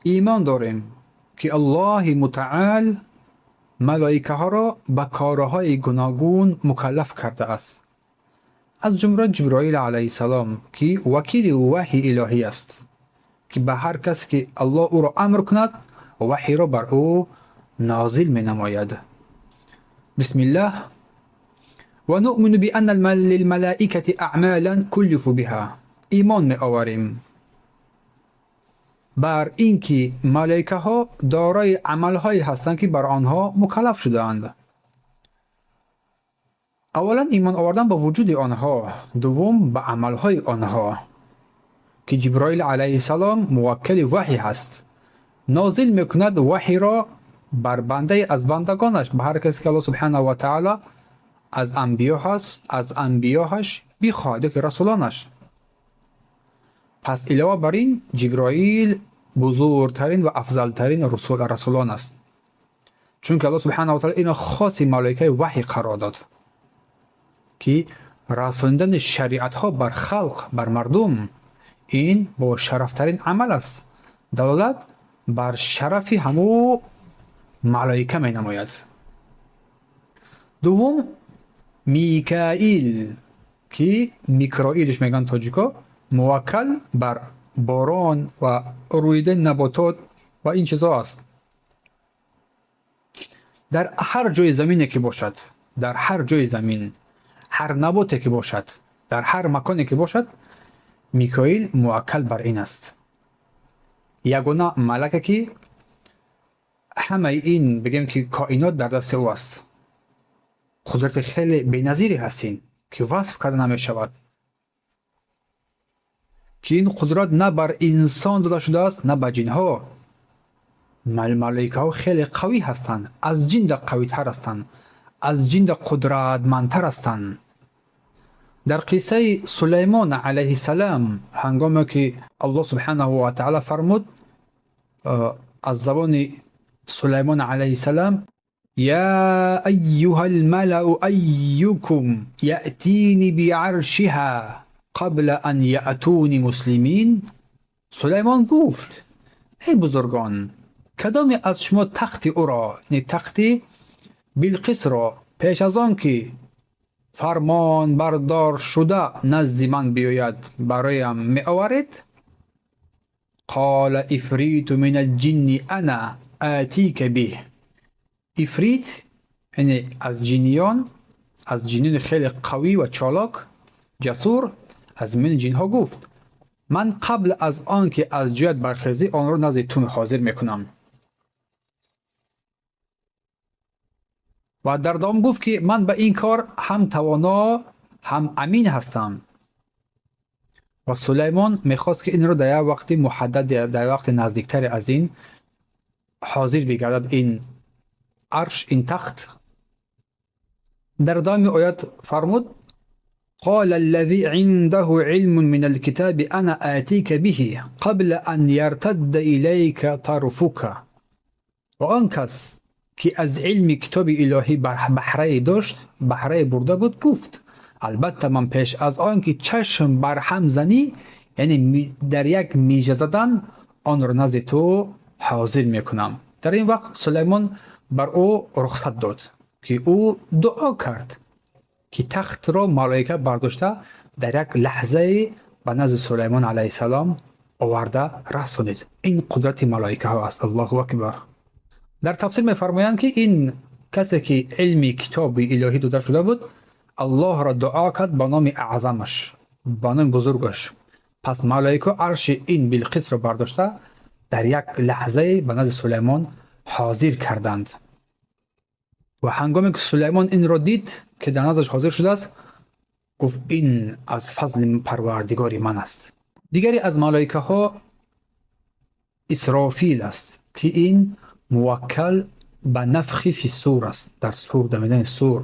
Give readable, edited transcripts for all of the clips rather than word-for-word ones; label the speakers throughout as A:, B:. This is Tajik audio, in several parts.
A: Имон дорем, ки Аллоҳи мутаал малоикаҳоро ба корҳои гуногун мукаллаф кардааст. Аз ҷумла Ҷиброил алайҳиссалом, ки вакили ваҳйи илоҳӣ аст, ки ба ҳар кас ки Аллоҳ ӯро амр кунад, ваҳйро бар ӯ нозил менамояд. Бисмиллаҳ. Ва нуъмину бианна лилмалоикати аъмалан куллифу биҳа. Имон меоварем бар ин ки малоикаҳо дорои амалҳое ҳастанд, ки бар онҳо мукаллаф шудаанд. Аввалан, имон овардан ба вуҷуди онҳо, дуввум, ба амалҳои онҳо, ки Ҷиброил алайҳиссалом муваккали ваҳй ҳаст, нозил мекунад ваҳйро бар бандае аз бандагонаш, ба ҳар касе ки Аллоҳ субҳанаҳу ва таъала аз анбиё ҳаст, аз анбиёҳаш бихоҳад ё ки расулонаш. Пас илова бар ин, Ҷиброил бузургтарин ва афзалтарин расулон аст, чунки Аллоҳ субҳанаҳу ва таъала ино хоси малоикаи ваҳй қарор дод, ки расонидани шариатҳо бар халқ, бар мардум, ин бо шарафтарин амал аст, далолат бар шарафи ҳамӯ малоика менамояд. Дуввум, Микаил, ки Микроилш мегӯянд тоҷико, муваккал бар борон ва рӯидани наботот ва ин чизҳо аст. Дар ҳар ҷои замине ки бошад, дар ҳар ҷои замин, ҳар наботе ки бошад, дар ҳар маконе ки бошад, Микоил муваккал бар ин аст. Ягона малаке, ки ҳамаи ин, бигем, ки коинот дар дасти ӯ аст. Қудрати хеле беназире ҳаст ин, ки васф карда намешавад, ки ин қудрат на бар инсон дода шудааст, на ба ҷинҳо. Малоикаҳо хеле қавӣ ҳастанд, аз ҷинда қавитар ҳастанд, аз ҷинда қудратмандтар ҳастанд. Дар қиссаи Сулаймон алайҳиссалам, ҳангоме ки Аллоҳ субҳанаҳу ва таъала фармуд аз забони Сулаймон алайҳиссалам: «Я айюҳа лмалау, айюкум яътини биаршиҳа қабла ан яътуни муслимин». Сулаймон гуфт: «Эй бузургон, кадоме аз шумо тахти ӯро, яъне тахти Билқисро, пеш аз он ки фармонбардор шуда назди ман биёяд, бароям меоваред?» Қола ифриту мин алҷинни ана атика биҳ. Ифрит, яъне аз ҷиниён, аз ҷиниёни хеле қавӣ ва чолок, ҷасур, аз миёни ҷинҳо гуфт: «Ман қабл аз он ки аз ҷоят бархезӣ, онро назди ту ҳозир мекунам». Ва дар давом гуфт, ки ман ба ин кор ҳам тавоно, ҳам амин ҳастам. Ва Сулаймон мехост, ки инро дар як вақти муҳаддад, дар як вақти наздиктаре аз ин ҳозир бигардад ин арш, ин тахт. Дар давоми оят фармуд: قال الذي عنده علم من الكتاب أنا آتيك به قبل أن يرتد إليك طرفك. و آن کس که از علم کتاب الهی بهره داشت، بهره برده بود، گفت: албатта, ман пеш аз он ки чашм бар ҳам занӣ, яъне дар як мижа задан, онро назди ту ҳозир мекунам. Дар ин вақт Сулаймон бар ӯ рухсат дод, ки ӯ дуо кард, ки тахтро малоика бардошта дар як лаҳзае ба назди Сулаймон алайҳиссалом оварда расонид. Ин қудрати малоикаҳо аст. Аллоҳу акбар! Дар тафсир мефармоянд, ки ин касе ки илми китоби илоҳӣ дода шуда буд, Аллоҳро дуо кард ба номи аъзамаш, ба номи бузургаш. Пас малоика арши ин Билқисро бардошта дар як лаҳзае ба назди Сулаймон ҳозир карданд. Ва ҳангоме ки Сулаймон инро дид, ки дар наздаш ҳозир шудааст, гуфт: «Ин аз фазли Парвардигори ман аст». Дигаре аз малоикаҳо Исрофил аст, ки ин муваккал ба нафхи фи сур аст, дар сур дамидани сур.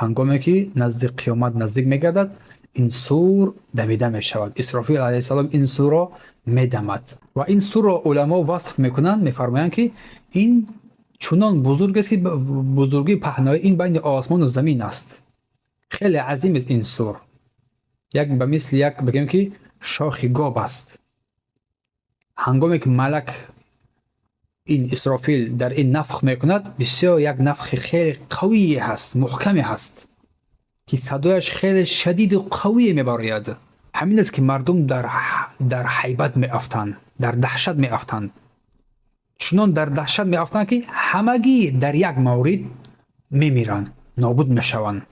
A: Ҳангоме ки назди қиёмат наздик мегардад, ин сур дамида мешавад. Исрофил алайҳиссалом ин сурро медамад. Ва ин сурро уламо васф мекунанд, мефармоянд, ки ин чунон бузург аст, ки бузургии паҳнои ин байни осмону замин аст. Хеле азим аст ин сур, як ба мисли як, бигем, ки шохи гов аст. Ҳангоме ки малак Ин Исрофил дар ин нафх мекунад, бисёр як нафхи хеле қавие ҳаст, муҳкаме ҳаст, ки садояш хеле шадиду қавие мебарояд. Ҳамин аст, ки мардум дар ҳайбат меафтанд, дар даҳшат меафтанд, чунон дар даҳшат меафтанд, ки ҳамагӣ дар як маврид мемиранд, нобуд мешаванд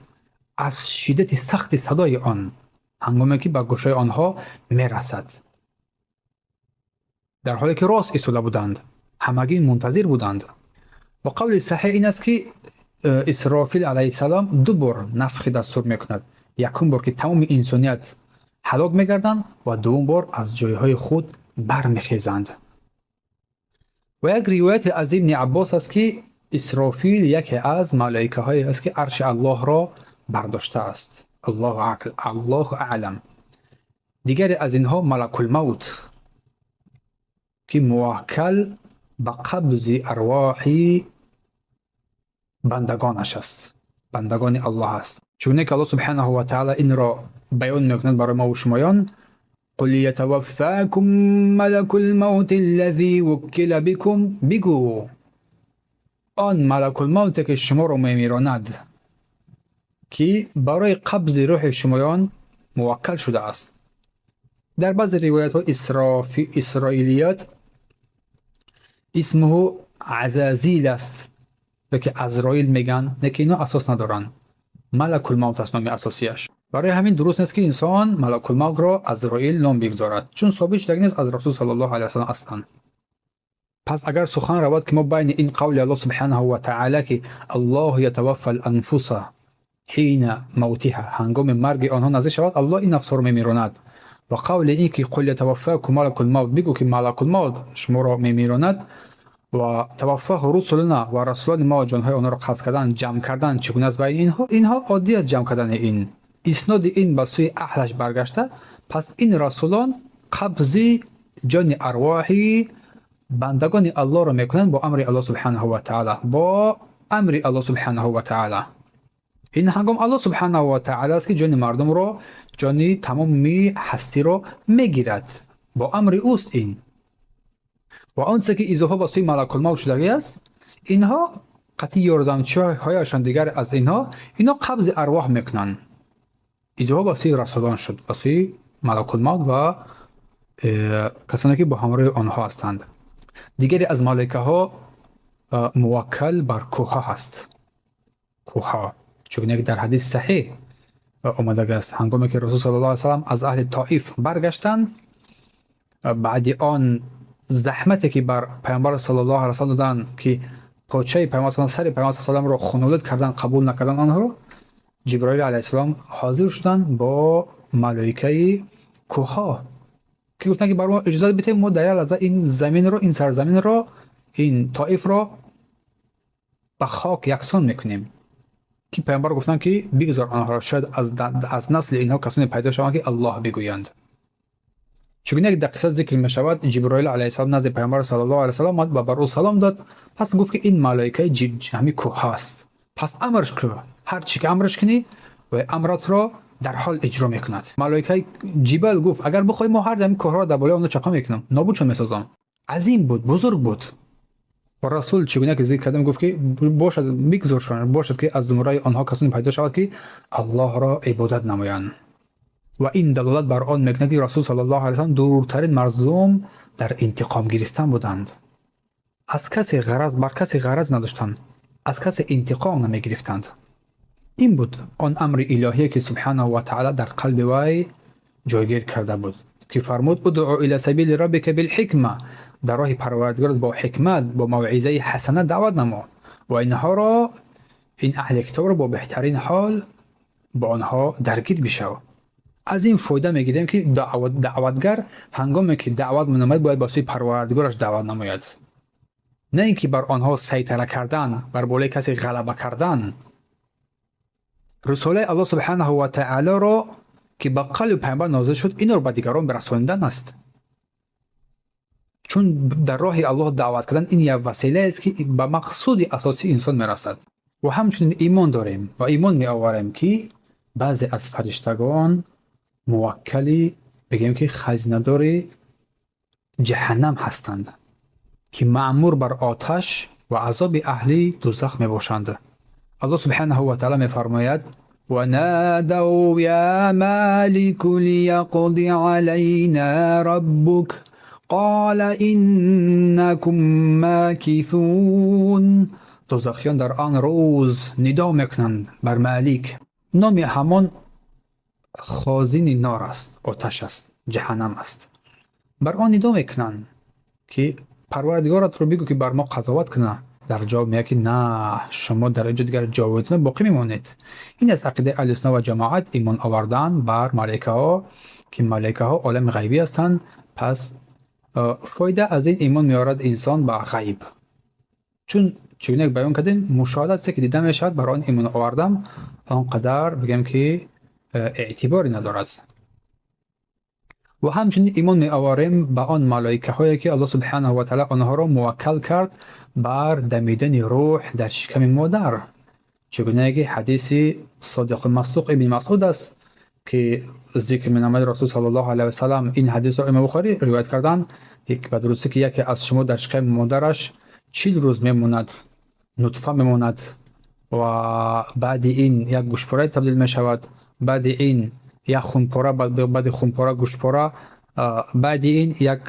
A: аз шиддати сахти садои он, ҳангоме ки ба гӯшаи онҳо мерасад, дар ҳоле ки рост истода буданд, ҳамагӣ мунтазир буданд. Ва қавли саҳеҳ ин аст, ки Исрофил алайҳиссалом ду бор нафхи дар сур мекунад: якум бор, ки тамоми инсоният ҳалок мегарданд, ва дуввум бор аз ҷойҳои худ бармехезанд. Ва як ривояте аз Ибни Аббос аст, ки Исрофил яке аз малоикаҳое аст, ки арши Аллоҳро бардоштааст. Аллоҳу аълам. Дигаре аз инҳо Малакулмавт, ки муваккал ба қабзи арвоҳи бандагонаш аст, бандагони Аллоҳ аст, чуне ки Аллоҳ субҳанаҳу ва таала инро баён мекунад барои мову шумоён: قل يتوفاكم ملك الموت الذي وكل بكم. Бигӯ, он Малакулмавте, ки шуморо мемиронад, ки барои қабзи рӯҳи шумоён муваккал шудааст. Дар баъзе ривоятҳо исроилиёт исмуҳу Азазил аст ё ки Азроил мегӯянд, не ки ино асос надоранд. Малакулмавт аст номи асосияш. Барои ҳамин дуруст нест, ки инсон Малакулмавтро Азроил ном бигзорад, чун собит шудагӣ нест аз Расул саллаллоҳу алайҳи васаллам аслан. Пас агар сухан равад, ки мо байни ин қавли Аллоҳ субҳанаҳу ва таъала, ки الله يتوفى الأنفس حين موتها, ҳангоми марги онҳо наздик шавад, Аллоҳ ин нафсҳоро мемиронад, ва қавли ин ки قل يتوفاكم ملك الموت, бигӯ, ки Малакулмавт шуморо мемиронад, ва توفاه رسلنا, ва расулони мо ҷонҳои онҳоро қабз кардан, ҷамъ кардан чӣ гуна аст байни инҳо? Инҳо оддӣ аст ҷамъ кардани ин, исноди ин ба сӯи аҳлаш баргашта. Пас ин расулон қабзи ҷони арвоҳи бандагони Аллоҳро мекунанд бо амри Аллоҳ субҳанаҳу ва таала, бо амри Аллоҳ субҳанаҳу ва таала. Ин ҳангом Аллоҳ субҳанаҳу ва таала аст, ки ҷони мардумро, ҷони тамоми ҳастиро мегирад, бо амри ӯст ин. Ва онче ки изофа ба сӯи Малакулмавт шудагӣ аст, инҳо қатъи ёрдамчиҳояшон, дигар аз инҳо, инҳо қабзи арвоҳ мекунанд. Изофа ба сӯи расулон шуд, ба сӯи Малакулмавт ва касоне, ки бо ҳамроҳи онҳо ҳастанд. Дигаре аз малоикаҳо муваккал бар кӯҳҳо ҳаст, кӯҳҳо, чуне ки дар ҳадиси саҳеҳ омадагааст, ҳангоме ки Расул саллаллоҳу алайҳи васаллам аз аҳли Тоиф баргаштанд, баъди он заҳмате, ки бар Паёмбар саллаллоҳу алайҳи васаллам доданд, ки почаи Паёмбар, сари Паёмбар салламро хунолуд кардан, қабул накардан онҳоро, Ҷиброил алайҳиссалом ҳозир шуданд бо малоикаи кӯҳҳо, ки гуфтанд, ки бар мо иҷозат бидиҳем, мо дар як лаҳза ин заминро, ин сарзаминро, ин Тоифро ба хок яксон мекунем. Ки Паёмбар гуфтанд, ки бигзор онҳоро, шояд аз насли инҳо касоне пайдо шаванд, ки Аллоҳ бигӯянд. Чунки як дар қисса зикр мешавад, Ҷиброил алайҳиссалом назди Паёмбар саллаллоҳу алайҳи васаллам омад ва бар ӯ салом дод. Пас гуфт, ки ин малоикаи ҳамин кӯҳҳо аст, пас амрш кун, ҳар чӣ ки амрш кунӣ, ва амратро дар ҳол иҷро мекунад. Малоикаи ҷибал гуфт: агар бихоҳӣ, мо ҳар ҳамин кӯҳҳоро дар болои онҳо чапа мекунам, нобудшон месозам. Азим буд, бузург буд. Ва Расул, чӣ гуна ки зикр кардем, гуфт, ки бошад, бигзоршон, бошад, ки аз зумраи онҳо касоне пайдо шавад, ки Аллоҳро ибодат намоянд. Ва ин далолат бар он мекунад, ки Расул саллаллоҳу алайҳи васаллам дуртарин мардум дар интиқом гирифтан буданд. Аз касе ғараз, бар касе ғараз надоштанд, аз касе интиқом намегирифтанд. Ин буд он амри илоҳие, ки субҳанаҳу ва таъала дар қалби вай ҷойгир карда буд, ки фармуд: ادع إلى سبيل ربك بالحكمة, дар роҳи Парвардигорат бо ҳикмат, бо мавъизаи ҳасана даъват намо ва инҳоро, ин аҳли китобро, бо беҳтарин ҳол бо онҳо даргир бишав. Аз ин фоида мегирем, ки даъватгар ҳангоме ки даъват менамояд, бояд ба сӯи Парвардигораш даъват намояд, на ин ки бар онҳо сайтара кардан, бар болои касе ғалаба кардан. Рисолаи Аллоҳ субҳанаҳу ва таолоро, ки ба қалби Пайғамбар нозил шуд, инро ба дигарон расонидан аст, чун дар роҳи Аллоҳ даъват кардан ин як василаест, ки ба мақсуди асосии инсон мерасад. Ва ҳамчунин имон дорем ва имон меоварем, ки баъзе аз фариштагон муваккали, бигем, ки хазинадори ҷаҳаннам ҳастанд. Ки маъмур бар оташ ва азоби аҳли дӯзах мебошанд. Аллоҳ субҳанаҳу ва таъала мефармояд: ونادوا يا مالك ليقض علينا ربك قال إنكم ماكثون. Дӯзахиён дар он рӯз нидо мекунанд бар Малик. Номи ҳамон хозини нор аст, оташ аст, ҷаҳаннам аст. Бар он нидо мекунанд, ки Парвардигоратро бигӯ, ки бар мо қазоват кунад. Дар ҷавоб мегӯяд, ки на, шумо дар инҷо дигар ҷовидона боқӣ мемонед. Ин аст ақидаи аҳли сунна ва ҷамоат, имон овардан бар малайкаҳо, ки малайкаҳо олами ғайбӣ ҳастанд. Пас фоида аз ин имон меорад инсон ба ғайб, чун чӣ гуна баён кардем, мушоҳада чизе ки дида мешавад, бар он имон овардан он қадар, бигем, ки эътиборе надорад. Ва ҳамчунин имон меоварем ба он малоикаҳое, ки Аллоҳ субҳанаҳу ва таъала онҳоро муваккал кард бар дамидани рӯҳ дар шиками модар, чӣ гунае ки ҳадиси содиқу масдуқ Ибни Масъуд аст, ки зикр менамояд Расул саллаллоҳу алайҳи васалам. Ин ҳадисро Имом Бухорӣ ривоят карданд: ба дурустӣ, ки яке аз шумо дар шиками модараш 40 рӯз мемонад, нутфа мемонад, ва баъди ин як гӯштпораи табдил мешавад, баъди ин як хунпора, баъди хунпора гӯштпора, баъди ин як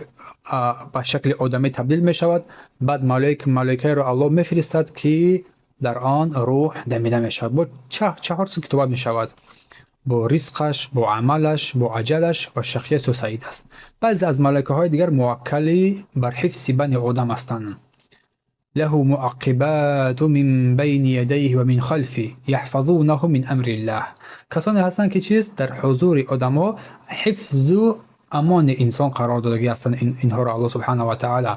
A: ба шакли одамӣ табдил мешавад. Баъд малоикаеро Аллоҳ мефиристад, ки дар он рӯҳ дамида мешавад. Бо чаҳор чиз китобат мешавад: бо ризқаш, бо амалаш, бо аҷалаш ва шақияту саид аст. Баъзе аз малоикаҳои дигар муваккали бар ҳифзи бани одам ҳастанд. له معقبات من بين يديه ومن خلفه يحفظونه من أمر الله. Касоне ҳастанд, ки чиз дар ҳузури одамҳо ҳифзу амони инсон қарор додагӣ ҳастанд. Инҳоро Аллоҳ субҳанаҳу ва таъала,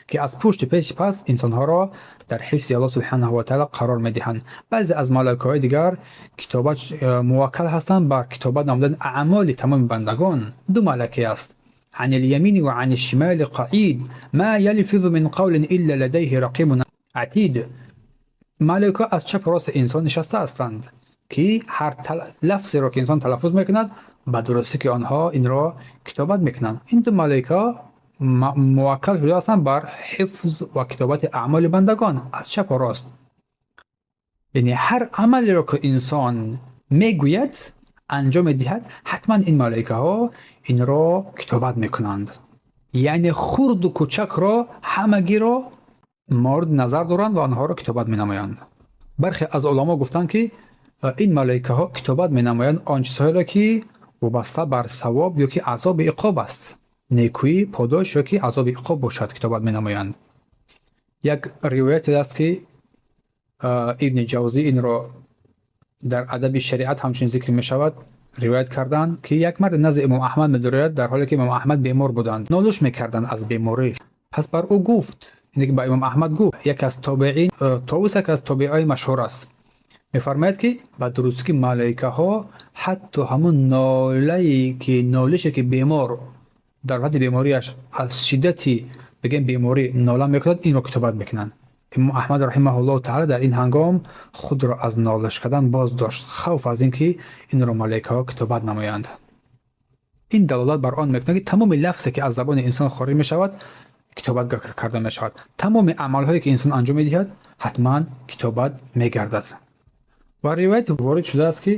A: ки аз пушти пеши пас инсонҳоро дар ҳифзи Аллоҳ субҳанаҳу ва таъала қарор медиҳанд. Баъзе аз малоикаҳои дигар китобат муваккал ҳастанд бар китобат намудани аъмоли тамоми бандагон. Ду малаке аст: عن اليمين وعن الشمال قعيد ما يلفظ من قول إلا لديه رقيب عتيد. Малоика аз чап рости инсон нишаста ҳастанд, ки ҳар лафзеро, ки инсон талаффуз мекунад, ба дурустӣ, ки онҳо инро китобат мекунанд. Ин ду малоика муваккал шуда ҳастанд бар ҳифз ва китобати аъмоли бандагон аз чапу рост, яъне ҳар амалеро, ки инсон мегӯяд, анҷом медиҳад, ҳатман ин малоикаҳо инро китобат мекунанд. Яъне хурду кӯчакро ҳамагиро мавриди назар доранд ва онҳоро китобат менамоянд. Бархе аз уламо гуфтанд, ки ин малоикаҳо китобат менамоянд он чизҳоеро, ки вобаста бар савоб ё ки азоби иқоб аст, некӯӣ, подош ё ки азоби иқоб бошад, китобат менамоянд. Як ривояте аст, ки Ибни Ҷавзӣ инро дар Адаби шариат ҳамчунин зикр мешавад, ривоят карданд, ки як мард назди Имом Аҳмад медарояд, дар ҳоле ки Имом Аҳмад бемор буданд, нолуш мекарданд аз беморӣ. Пас бар ӯ гуфт, ине ба Имом Аҳмад гуфт яке аз тобеин, Товус, яке аз тобеиҳои машҳур аст, мефармояд, ки ба дурустӣ, ки малоикаҳо ҳатто ҳамон нолае ки нолише ки бемор дар ҳолати бемориаш аз шиддати, бигем, беморӣ нола мекунад, инро китобат мекунанд. Имом Аҳмад раҳимаҳуллоҳу таала дар ин ҳангом худро аз нолиш кардан боз дошт, хавф аз ин ки инро малоикаҳо китобат намоянд. Ин далолат бар он мекунад, ки тамоми лафзе, ки аз забони инсон хориҷ мешавад, китобат карда мешавад. Тамоми амалҳое, ки инсон анҷом медиҳад, ҳатман китобат мегардад. Ва ривоят ворид шудааст, ки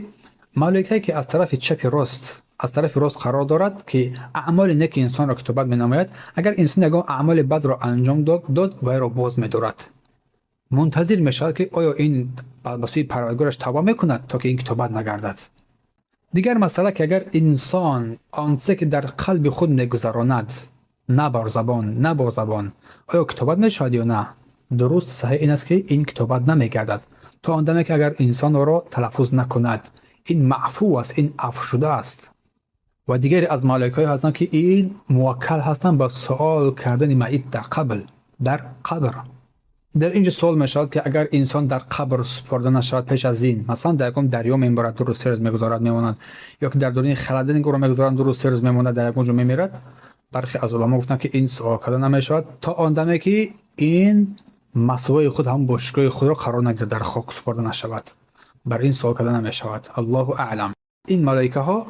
A: малоикае, ки аз тарафи чапи рост, аз тарафи рост қарор дорад, ки аъмоли неки инсонро китобат менамояд, агар инсон ягон аъмоли бадро анҷом дод, вайро боз медорад, мунтазир мешавад, ки оё ин ба сӯи Парвардигораш тавба мекунад, то ки ин китобат нагардад. Дигар масъала, ки агар инсон он чизе, ки дар қалби худ мегузаронад, на бар забон, на бо забон, оё китобат мешавад ё на? Дуруст, саҳеҳ ин аст, ки ин китобат намегардад, то он даме, ки агар инсон ӯро талаффуз накунад. Ин маъфу аст, ин афв шуда аст. Ва дигаре аз малоикаҳое ҳастанд, ки ин муваккал ҳастанд ба суол кардани майит дар қабр. Дар ин ҷо суол мешавад, ки агар инсон дар қабр супорда нашавад пеш аз ин, масалан, дар ягон дарё мебарад, 2 рӯз, 3 рӯз мегузорад, мемонад, ё ки дар дуруни холодильник ӯро мегузоранд, 2 рӯз, 3 рӯз мемонад, дар ягон ҷо мемирад, бархе аз уламо гуфтанд, ки ин суол карда намешавад, то он даме, ки ин масвои худ, ҳамон бошгоҳи худро қарор нагирад, дар хок супорда нашавад, бар ин суол карда намешавад. Аллоҳу аълам. Ин малоикаҳо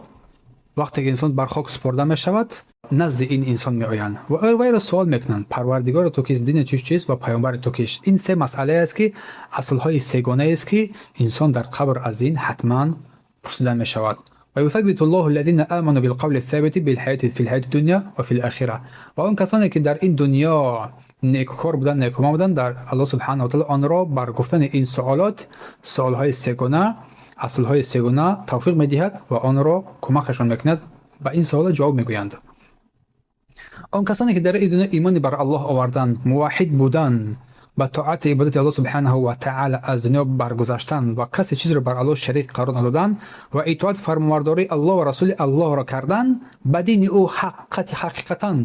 A: Вақте ки инсон бар хок супурда мешавад, назди ин инсон меоянд ва вайро суол мекунанд: парвардигори ту кист, дини ту чист ва паёмбари ту кист? Ин се масъалае аст, ки аслҳои сегонаест, ки инсон дар қабр аз ин ҳатман пурсида мешавад. ويثبت الله الذين آمنوا بالقول الثابت بالحياة في الحياة الدنيا وفي الآخرة. Ва он касоне ки дар ин дунё некукор буданд, некума буданд, дар Аллоҳ субҳанаҳу ва таъала онро бар гуфтани ин суолот, суолҳои сегона, аслҳои сегона тавфиқ медиҳад ва онро кӯмакашон мекунад, ба ин суолот ҷавоб мегӯянд. Он касоне ки дар ин дунё имони бар Аллоҳ оварданд, муваҳҳид буданд, ба тоати ибодати Аллоҳ субҳанаҳу ва таъала аз дунё баргузаштанд ва касе чизро бар Аллоҳ шарик қарор надоданд ва итоат, фармонбардории Аллоҳ ва расули Аллоҳро карданд, ба дини ӯ ҳақиқатан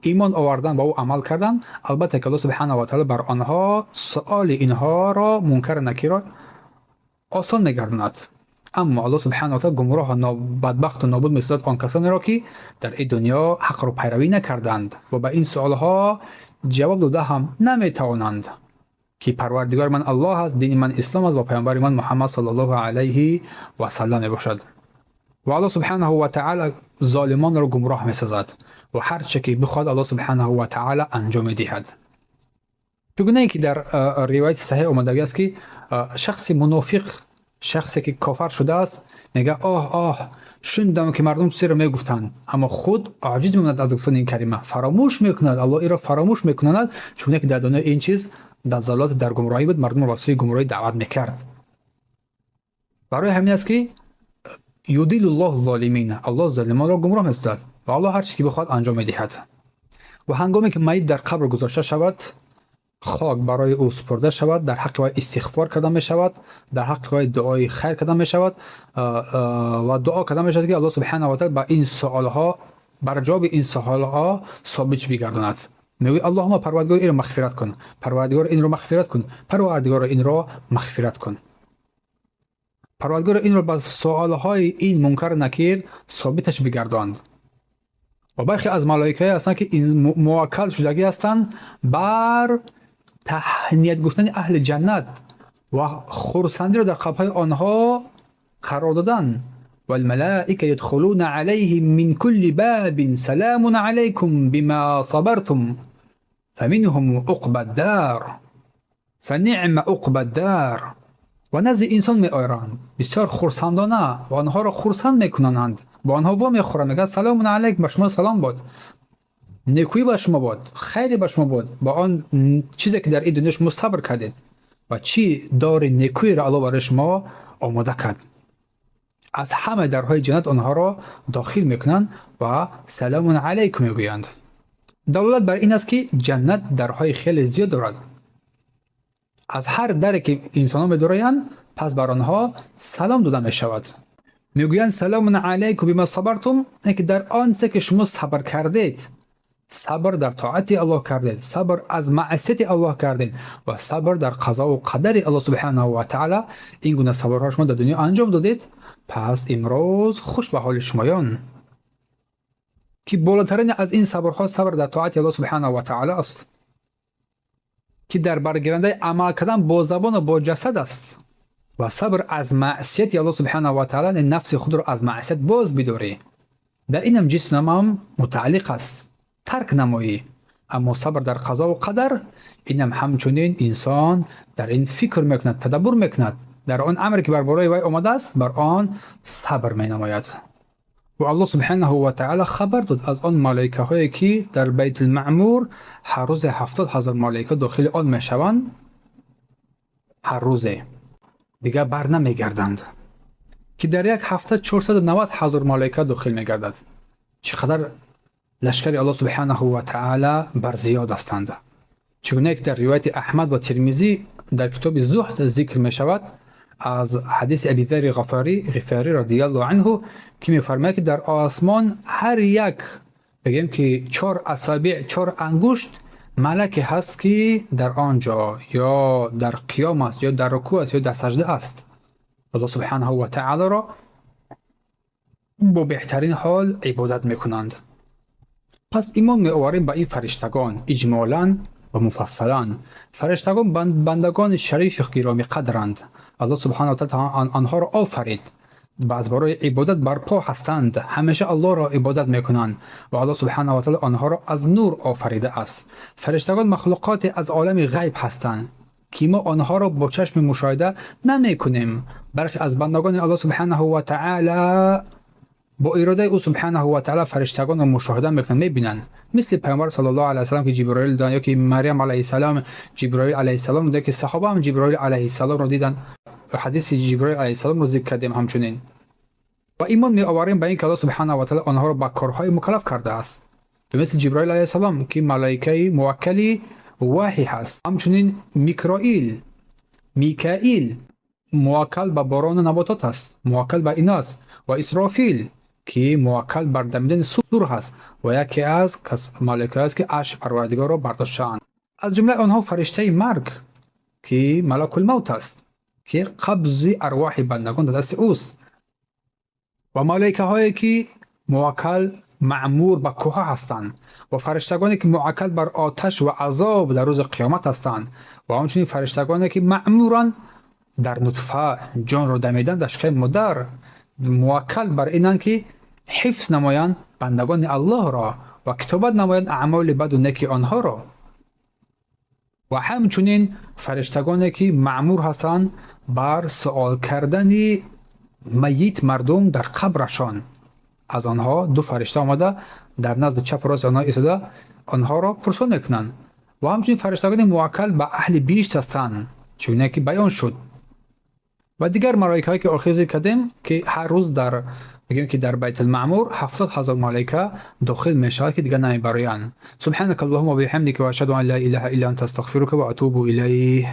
A: имон овардан, ба ӯ амал карданд, албатта ки Аллоҳ субҳанаҳу ва таъала бар онҳо суоли инҳоро, мункар накирро, осон мегардонад. Аммо Аллоҳ субҳанаҳу ва таъала гумроҳу бадбахту нобуд месозад он касонеро, ки дар ин дунё ҳақро пайравӣ накарданд ва ба ин суолҳо ҷавоб дода ҳам наметавонанд, ки парвардигори ман Аллоҳ аст, дини ман ислом аст ва паёмбари ман Муҳаммад саллаллоҳу алайҳи васаллам мебошад. Ва Аллоҳ субҳанаҳу ва таъала золимонро гумроҳ месозад ва ҳар чӣ ки бихоҳад, Аллоҳ субҳанаҳу ва таъала анҷом медиҳад. Чугунае ки дар ривояти саҳеҳ омадагӣ аст, ки шахси мунофиқ, шахсе ки кофар шудааст, мегӯяд: «Оҳ, оҳ, шунидам, ки мардум чизеро мегуфтанд», аммо худ оҷиз мемонад аз гуфтани ин калима, фаромӯш мекунад, Аллоҳ инро фаромӯш мекунад, чуне ки дар дунё ин чиз дар залолат, дар гумроҳӣ буд, мардумро ба сӯи гумроҳӣ даъват мекард. Барои ҳамин аст, ки يضل الله الظالمين, Аллоҳ золимонро гумроҳ месозад ва Аллоҳ ҳар чизе ки бихоҳад, анҷом медиҳад. Ва ҳангоме ки майит дар қабр гузошта шавад, хок барои ӯ супурда шавад, дар ҳаққи вай истиғфор карда мешавад, дар ҳаққи вай дуои хайр карда мешавад ва дуо карда мешавад, ки Аллоҳ субҳанаҳу ва таъала ба ин суолҳо, бар ҷавоби ин суолҳо собит бигардонад. Мегӯяд: «Аллоҳума, парвардигор, инро мағфират кун, парвардигор, инро мағфират кун, парвардигоро, инро мағфират кун, парвардигоро, инро ба суолҳои ин мункар накир собиташ бигардонд». Ва бархе аз малоикае ҳастанд, ки муваккал шудагӣ ҳастанд бар таҳният гуфтани аҳли ҷаннат ва хурсандиро дар қалбҳои онҳо қарор додан. والملائكة يدخلون عليهم من كل باب سلام عليكم بما صبرتم فمنهم عقبى الدار فنعم عقبى الدار. Ва назди инсон меоянд бисёр хурсандона ва онҳоро хурсанд мекунонанд, бо онҳо во мехӯранд, мегӯяд: «Салому алайкум, ба шумо салом бод, некӯӣ ба шумо бод, хайре ба шумо бод ба он чизе ки дар ин дунё шумо сабр кардед ва чӣ дори некӯеро Аллоҳ барои шумо омода кард». Аз ҳамаи дарҳои ҷаннат онҳоро дохил мекунанд ва саламун алайкум мегӯянд. Далолат бар ин аст, ки ҷаннат дарҳои хеле зиёд дорад. Аз ҳар даре ки инсонҳо медароянд, пас бар онҳо салом дода мешавад. Мегӯянд: «Саламун алайкум бима сабартум», ки дар он чизе ки шумо сабр кардед, сабр дар тоати Аллоҳ кардед, сабр аз маъсияти Аллоҳ кардед ва сабр дар қазову қадари Аллоҳ субҳанаҳу ва таъала. Ин гуна сабрҳо шумо дар дунё анҷом додед, пас имрӯз хуш ба ҳоли шумоён, ки болотарин аз ин сабрҳо сабр дар тоати Аллоҳ субҳанаҳу ва таъала аст, ки дар баргирандаи амал кардан бо забону бо ҷасад аст, ва сабр аз маъсияти Аллоҳ субҳанаҳу ва таъала, нафси худро аз маъсият боз бидорӣ, дар инам ҷисмам мутааллиқ аст, тарк намоӣ. Аммо сабр дар қазову қадар, инам ҳамчунин инсон дар ин фикр мекунад, тадаббур мекунад, дар он амре ки бар болои вай омадааст, бар он сабр менамояд. Ва Аллоҳ субҳанаҳу ва таъала хабар дод аз он малоикаҳое, ки дар Байтулмаъмур ҳар рӯзе 70 000 малоика дохили он мешаванд, ҳар рӯзе дигар бар намегарданд, ки дар як ҳафта 490 000 малоика дохил мегардад. Чӣ қадар лашкари Аллоҳ субҳанаҳу ва таъала бар зиёд ҳастанд. Чигунае ки дар ривояти Аҳмад ва Термизӣ дар китоби Зуҳд зикр мешавад аз ҳадиси Абизари Ғифарӣ радиаллоҳу анҳу, ки мефармояд, ки дар осмон ҳар як, бигем ки чор асобеъ, чор ангушт малаке ҳаст, ки дар он ҷо ё дар қиём аст, ё дар рукӯъ аст, ё дар сажда аст, Аллоҳ субҳанаҳу ва таъаларо бо беҳтарин ҳол ибодат мекунанд. Пас имон меоварем ба ин фариштагон иҷмолан ва муфассалан. Фариштагон бандагони шарифи гиромиқадранд. Аллоҳ субҳанаҳу ва таъала онҳоро офарид. Аз барои ибодат барпо ҳастанд, ҳамеша Аллоҳро ибодат мекунанд ва Аллоҳ субҳанаҳу ва таъоло онҳоро аз нур офаридааст. Фариштагон махлуқоте аз олами ғайб ҳастанд, ки мо онҳоро бо чашми мушоҳида намекунем. Бархе аз бандагони Аллоҳ субҳанаҳу ва таъоло бо иродаи ӯ субҳанаҳу ва таъоло фариштагонро мушоҳида мекунанд, мебинанд, мисли Паёмбар саллаллоҳу алайҳи васаллам, ки Ҷиброил диданд, ё ки Марьям алайҳиссалом Ҷиброил алайҳиссалом, ё ки саҳоба ҳам Ҷиброил алайҳиссаломро диданд. Ҳадиси Ҷиброил алайҳиссаломро зикр кардем. Ҳамчунин ва имон меоварем ба ин ки Аллоҳ субҳанаҳу ва таъоло онҳоро ба корҳои мукаллаф кардааст, ба мисли Ҷиброил алайҳиссалом, ки малоикаи муваккали ваҳй ҳаст, ҳамчунин Микроил, Микаил, муваккал ба борону наботот аст, муваккал ба ино аст, ва Исрофил, ки муваккал бар дамидани сур ҳаст ва яке аз малоикаҳоест, ки арши Парвардигорро бардоштаанд. Аз ҷумлаи онҳо фариштаи марг, ки Малакулмавт аст, ки қабзи арвоҳи бандагон дар дасти ӯст, ва малоикаҳое, ки муваккал, маъмур ба кӯҳҳо ҳастанд, ва фариштагоне, ки муваккал бар оташ ва азоб дар рӯзи қиёмат ҳастанд, ва ҳамчунин фариштагоне, ки маъмуранд дар нутфа, ҷонро дамидан дар шиками модар, муваккал бар инанд, ки ҳифз намоянд бандагони Аллоҳро ва китобат намоянд аъмоли баду неки онҳоро, ва ҳамчунин фариштагоне, ки маъмур ҳастанд бар суол кардани майит, мардум дар қабрашон. Аз онҳо ду фаришта омада, дар назди чапу рости онҳо истода, онҳоро пурсон мекунанд, ва ҳамчунин фариштагони муваккал ба аҳли биҳишт ҳастанд, чуне ки баён шуд, ва дигар малоикаҳое, ки охир зикр кардем, ки ҳар рӯз дар мегӯем, ки дар Байтулмаъмур 70 000 малоика дохил мешавад, ки дигар намебароянд. سبحانك اللهم وبحمدك وأشهد أن لا إله إلا أنت أستغفرك وأتوب إليك.